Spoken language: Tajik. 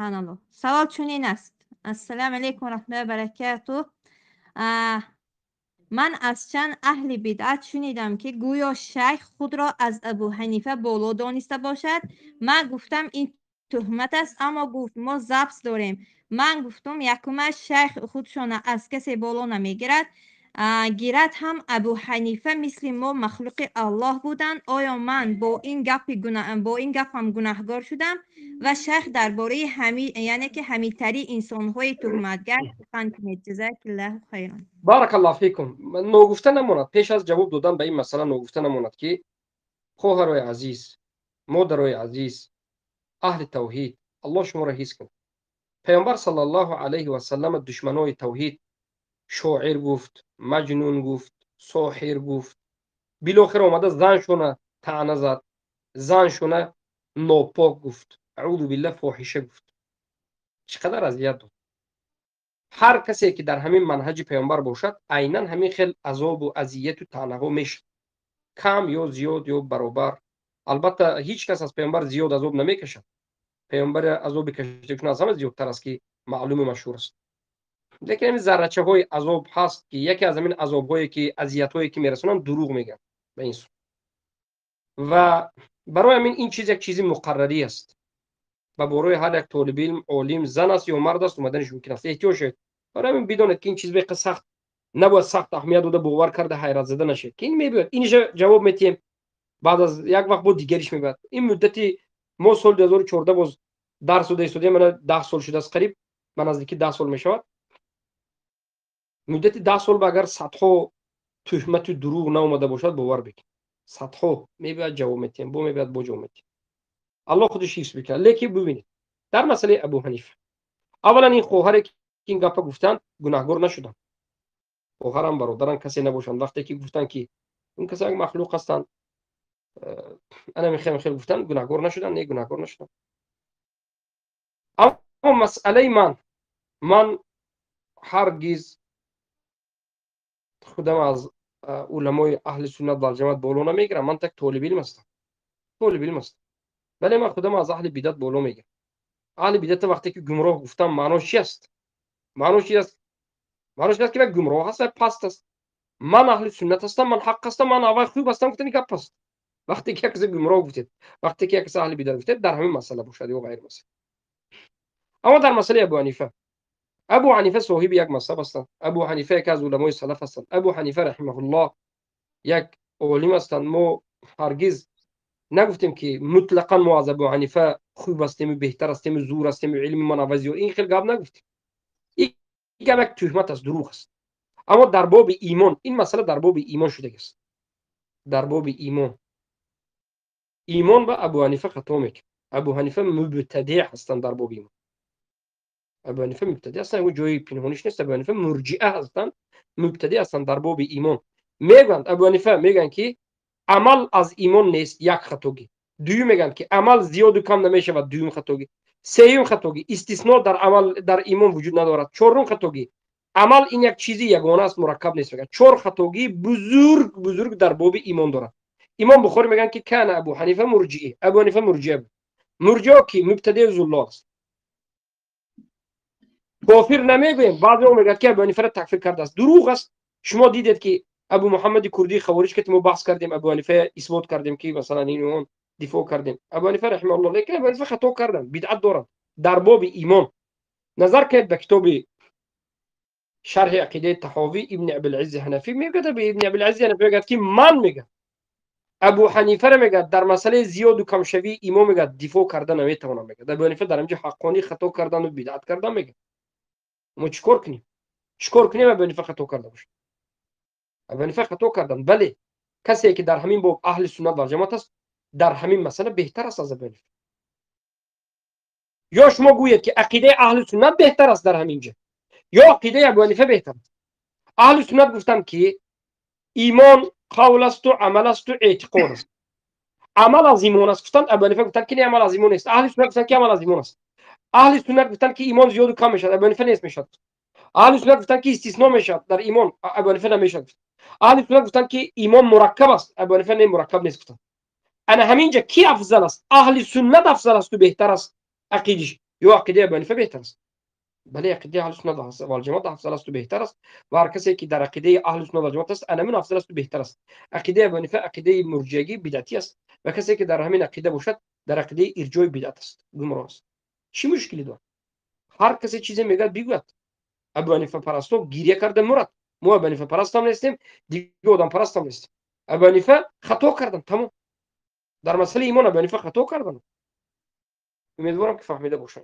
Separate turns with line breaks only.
Субҳаналлоҳ. Савол чунин аст: Ассалому алайкум ва раҳматуллоҳи ва баракатуҳ. Ман аз чанд аҳли бидъат шунидам, ки гӯё шайх худро аз Абу Ҳанифа боло дониста бошад. Ман гуфтам, ин туҳмат аст, аммо гуфт, мо запись дорем. Ман гуфтум, якумаш, шайх худшона аз касе боло намегирад, гирад ҳам, Абу Ҳанифа мисли мо махлуқи Аллоҳ буданд. Оё ман бо ин гапам гунаҳгор шудам? Ва шайх, дар бораи ҳами, яъне ки ҳамитари инсонҳои туҳматгар сухан кунед. Ҷазакиллаҳу хайран.
Баракаллоҳу фикум. Ногуфта намонад, пеш аз ҷавоб додан ба ин масъала ногуфта намонад, ки хоҳарои азиз, модарои азиз, аҳли тавҳид, Аллоҳ шуморо ҳифз кунад. Паёмбар саллаллоҳу алайҳи васаллам душманои тавҳид шоир гуфт, маҷнун гуфт, соҳир гуфт, билохир омада заншона таъна зад, заншона нопок гуфт, аъузу биллаҳ, фоҳиша гуфт. Чӣ қадар азият дод. Ҳар касе ки дар ҳамин манҳаҷи паёмбар бошад, айнан ҳамин хел азобу азияту таънаҳо мешавад, кам ё зиёд ё баробар. Албатта, ҳеҷ кас аз паёмбар зиёд азоб намекашад. Паёмбар азоби кашидашон аз ҳама зиёдтар аст, ки маълуму машҳур аст. Лекин ҳамин заррачаҳои азоб ҳаст, ки яке аз ҳамин азобҳое ки азиятҳое ки мерасонанд, дурӯғ мегӯянд ба инсон. Ва барои ҳамин ин чиз як чизи муқаррарӣ аст ва барои ҳар як толиби илм, олим, зан аст ё мард аст, омаданаш мумкин аст. Эҳтиёҷ шавед. Барои ҳамин бидонед, ки ин чиз беқа сахт набояд, сахт аҳамият дода, бовар карда, ҳайратзада нашед, ки ин мебиёд, иниша ҷавоб метиҳем, баъд аз як вақт бо дигариш мебиёд. Ин муддати мо соли 2014 боз дарс дода истодем, мана 10 сол шудааст, қариб ба наздики 10 сол мешавад. Муддати 10 сол ба агар садҳо туҳмату дурӯғ наомада бошад, бовар бикун, садҳо мебиёд, ҷавоб метиҳем, бо мебиёд, бо ҷавоб метиҳем. Аллоҳ худаш ҳифз бикунад. Лекин бибинед, дар масъалаи Абу Ҳанифа, аввалан, ин хоҳаре ки ин гапа гуфтанд, гунаҳгор нашуданд. Хоҳарам, бародарам, касе набошанд, вақте ки гуфтанд, ки ин каса як махлуқ ҳастанд, ана мехел хел гуфтанд, гунаҳгор нашуданд? Не, гунаҳгор нашуданд. Аммо масъалаи ман ҳаргиз худам аз уламои аҳли суннат валҷамоат боло намегирам. Ман так толиби илм ҳастам, толиби илм ҳастам, вале ман худам аз аҳли бидат боло мегирам. Аҳли бидата вақте ки гумроҳ гуфтам, маънош чи аст? Маънош чи аст? Маънош ин аст, ки вай гумроҳ аст, вай паст аст. Ман аҳли суннат ҳастам, ман ҳақ ҳастам, ман аввал хуб ҳастам гуфтани гап аст. Вақте ки як касе гумроҳ гуфтед, вақте ки як касе аҳли бидат гуфтед, дар ҳамин масъала бошад ё ғайр масъала. Аммо дар масъалаи Абу Ҳанифа, Абу Ҳанифа соҳиби як мазҳаб ҳастанд. Абу Ҳанифа яке аз уламои салаф ҳастанд. Абу Ҳанифа раҳимаҳуллоҳ як олим ҳастанд. Мо ҳаргиз нагуфтем, ки мутлақан мо аз Абу Ҳанифа хуб ҳастему, беҳтар ҳастему, зур ҳастему, илми ман аввал зиёд. Ин хел гап нагуфтем. Ин гап як туҳмат аст, дурӯғ аст. Аммо дар боби имон, ин масъала дар боби имон шудагист. Дар боби имон, имон ба Абу Ҳанифа хато мекунад. Абу Ҳанифа мубтадиъ ҳастанд дар боби имон. Абу Ҳанифа мубтадиъ ҳастанд, ягон ҷои пинҳониш нест. Абу Ҳанифа мурҷиа ҳастанд, мубтадиъ ҳастанд дар боби имон. Мегӯянд, Абу Ҳанифа мегӯянд, ки амал аз имон нест, як хатогӣ. Дуюм, мегӯянд, ки амал зиёду кам намешавад, дуюм хатогӣ. Сеюм хатогӣ, истисно дар амал, дар имон вуҷуд надорад. Чорум хатогӣ, амал ин як чизи ягона аст, мураккаб нест, мегӯяд. Чор хатогии бузург бузург дар боби имон дорад. Имом Бухорӣ мегӯянд, ки кана Абу Ҳанифа мурҷиӣ, Абу Ҳанифа мурҷиа буд. Мурҷио ки мубтадиу зуллол аст. Кофир намегӯем. Баъзео мегӯяд, ки Абу Ҳанифаро такфир кардааст, дурӯғ аст. Шумо дидед, ки Абу Муҳаммади Курдии хавориҷ ки мо баҳс кардем, Абу Ҳанифа исбот кардем, ки масалан ин он дифоъ кардем Абу Ҳанифа раҳимаҳуллоҳ. Лекин Абу Ҳанифа хато карданд, бидъат доранд дар боби имон. Назар кунед ба китоби шарҳи ақидаи Таҳовӣ, Ибни Абилиззи Ҳанафӣ мегӯяд, Ибни Абилиззи Ҳанафӣ мегӯяд, ки ман, мегӯяд, Абу Ҳанифаро, мегӯяд, дар масъалаи зиёду камшавии имон, мегӯяд, дифоъ карда наметавонам. Мегӯяд, Абу Ҳанифа дар инҷо ҳаққонӣ хато кардану бидъат кардан. Мегӯяд, мо чӣ кор кунем? Чӣ кор кунем, Абу Ҳанифа хато карда бошад? Абу Ҳанифа хато карданд, бале. Касе ки дар ҳамин боб аҳли суннат валҷамоат аст, дар ҳамин масъала беҳтар аст аз Абу Ҳанифа? Ё шумо гӯед, ки ақидаи аҳли суннат беҳтар аст дар ҳамин ҷо, ё ақидаи Абу Ҳанифа беҳтар аст? Аҳли суннат гуфтанд, ки имон қавл асту, амал асту, эътиқод аст, амал аз имон аст гуфтанд. Абу Ҳанифа гуфтанд, ки не, амал аз имон нест. Аҳли суннат гуфтанд, ки амал аз имон аст. Аҳли суннат гуфтанд, ки имон зиёду кам мешавад, Абу Ҳанифа нест мешавад. Аҳли суннат гуфтанд, ки истисно мешавад дар имон, Абу Ҳанифа намешавад. Аҳли суннат гуфтанд, ки имон мураккаб аст, Абу Ҳанифа не, мураккаб нест гуфтанд. Ана ҳамин ҷа ки афзал аст? Аҳли суннат афзал асту беҳтар аст ақидиш. Ё ақидаи Абу Ҳанифа беҳтар аст? Бале, ақидаи аҳли суннат вал ҷамоат афзал асту беҳтар аст ва ҳар касе ки дар ақидаи аҳли суннат вал ҷамоат аст, анамин афзал асту беҳтар аст. Ақидаи Абу Ҳанифа ақидаи мурҷиагӣ, бидъатӣ аст ва касе ки дар ҳамин ақида бошад, дар ақидаи ирҷои бидъат аст, гумроҳ аст. Чӣ мушкилӣ дорад? Ҳар касе чизе мегӯяд, бигӯяд. Абу Ҳанифа парасто гиря карда мурад. Мо Абу Ҳанифа парастам нестем, дига одампарастам нестем. Абу Ҳанифа хато кардан, тамом. Дар масъалаи имон Абу Ҳанифа хато кардан. Умедворам, ки фаҳмида бошам.